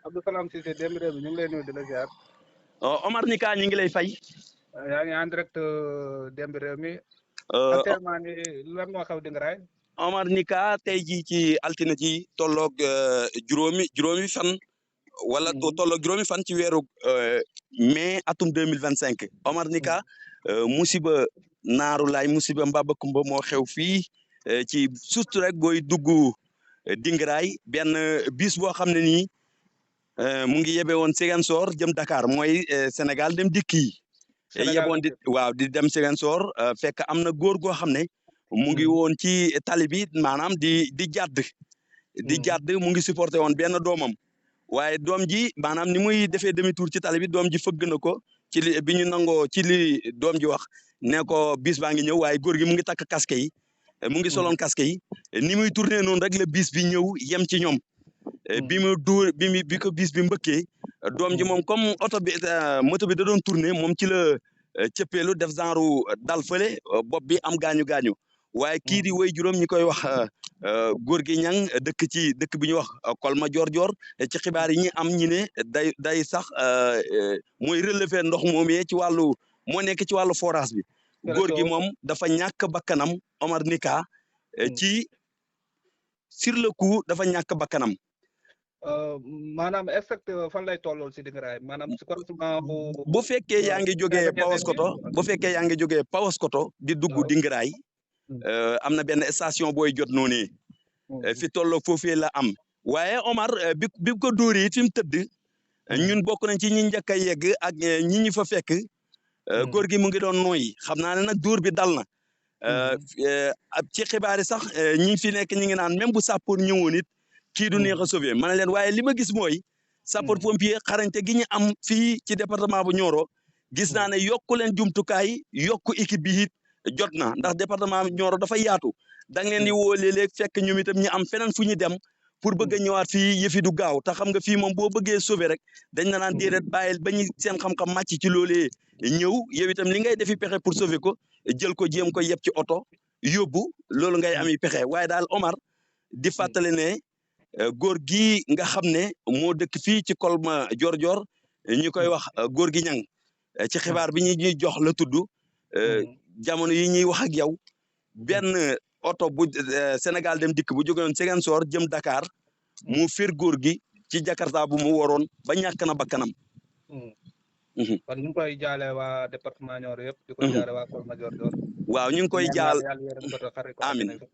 Abdou Salam Cissé démb réew mi ñu ngi lay nuyu di la ziar. Omar Nika ñi ngi lay fay. yaa ngi en direct démb réew mi Euh, actuellement ni lan moo xew Dingaraay. Omar Nika tey jii ci altine ji tolloog juróomi fan wala tolloog juróomi fan ci weeru mai atum 2025 Omar Nika musiba naaru laay musiba mbaba kumba moo xew fii ci surtout rek booy dugg Dingaraay benn bis boo xam ne nii mu ngi yebe woon Ziguinchor jëm Dakar mooy Sénégal dem dikk yi yeboon di waaw di dem Ziguinchor fekk am na góor goo xam ne mu ngi woon ci tali bi maanaam di jàdd mu ngi supporté woon benn doomam waaye doom ji maanaam ni muy defee demi tour ci tali bi doom ji fëgg na ko ci li bi ñu nangoo ci li doom ji wax ne ko bis baa ngi ñëw waaye góor gi mu ngi takk casque yi mu ngi soloon casque yi ni muy tourné noonu rek la bis bi ñëw yem ci ñoom bi mu dóor bi ko bis bi mbëkkee doom ji moom comme oto bi moto bi da doon tourné moom ci la cëppeelu def genre dal fële bopp bi am gaañu waaye kii di way juróom ñi koy wax góor gi ñang dëkk bi ñuy wax Kolma Joor ci xibaar yi ñi am ñi ne day sax mooy relever ndox moomee ci wàllu moo nekk ci wàllu forage bi góor gi moom dafa ñàkk bakkanam Omar Nika ci sur le coup dafa ñàkk bakkanam maanaam effect fan lay tollool si Dingaraay maanaam si croisement bu fekkee yaa ngi jógee Paoskoto di dugg Dingaraay am na benn station booy jot noonu fi tolloo foofee la am waaye Omar bi ko dóoree fi mu tëdd ñun bokk nañ ci ñi njëkk a yegg ak ñi ñu fa fekk góor gi mu ngi doon nooyi xam naa ne nag dóor bi dal na ci xibaar yi sax ñi fi nekk ñi ngi naan même bu sappoor ñëwoon it kii du neex a sauver ma ne leen waaye li ma gis mooy sapeur pompier xarañte gi ñu am fii ci département bu Nioro gis naa ne yokku leen jumtukaay yokku équipe bi it jot na ndax département bu Nioro dafa yaatu da ngeen di woo léeg-léeg fekk ñoom itam ñu am feneen fu ñu dem pour bëgg a ñëwaat fii yëfi du gaaw te xam nga fii moom boo bëggee sauver rek dañ na naan déedéet bàyyil ba ñu seen xam-xam màcc ci loolee ñëw yow itam li ngay defi pexe pour sauver ko jël ko jéem ko yeb ci oto yóbbu loolu ngay ami pexe waaye daal Omar di fàttali ne góor gi nga xam ne moo dëkk fii ci Kolma Joor ñu koy wax góor gi ñang ci xibaar bi ñuy jox la tudd jamono yi ñuy wax ak yow benn oto bu Sénégal dem dikk bu jógewoon Ziguinchor jëm Dakar mu fir góor gi ci Jakarta bu mu waroon ba ñàkk na bakkanam kon ñu ngi koy jaale waa département Nioro yëpp di ko jaale waa Kolma Joor waaw ñu ngi koy jaal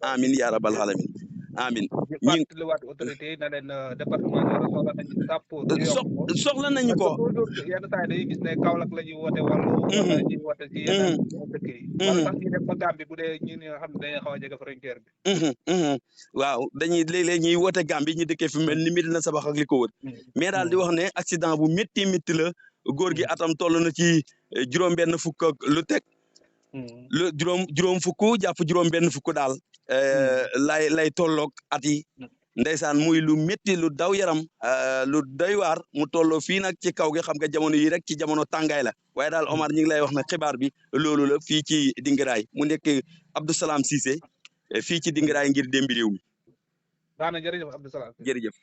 amin yaa rabal alamin amin ñu fàttaliwaat autorité yi na leen département Nioro soxla nañu sàppoor soxla nañu ko yenn saa yi dañuy gis ne Kaolack la ñuy woote wàllu wala ñuy woote ci yenn dëkk yi wala sax ñuy dem ba Gambie bu dee ñi nga xam ne dañuy xaw a jege frontière bi waaw dañuy léeg-léeg ñuy woote Gambie ñu dëkkee fi mel ni Medina Sabax ak li ko wër mais daal di wax ne accident bu métti la góor gi atam toll na ci juróom-benn fukk ak lu teg lu juróom fukk jàpp juróom-benn fukk daal lay tolloog at yi ndeysaan muy lu métti lu daw yaram lu doy waar mu tolloo fii nag ci kaw gi xam nga jamono yi rek ci jamono tàngaay la waaye daal Omar ñi ngi lay wax ne xibaar bi loolu la fii ci Dingaraay mu nekk Abdou Salam Cissé fii ci Dingaraay ngir Dembi Réew mi daana jërëjëf Abdou Salam jërëjëf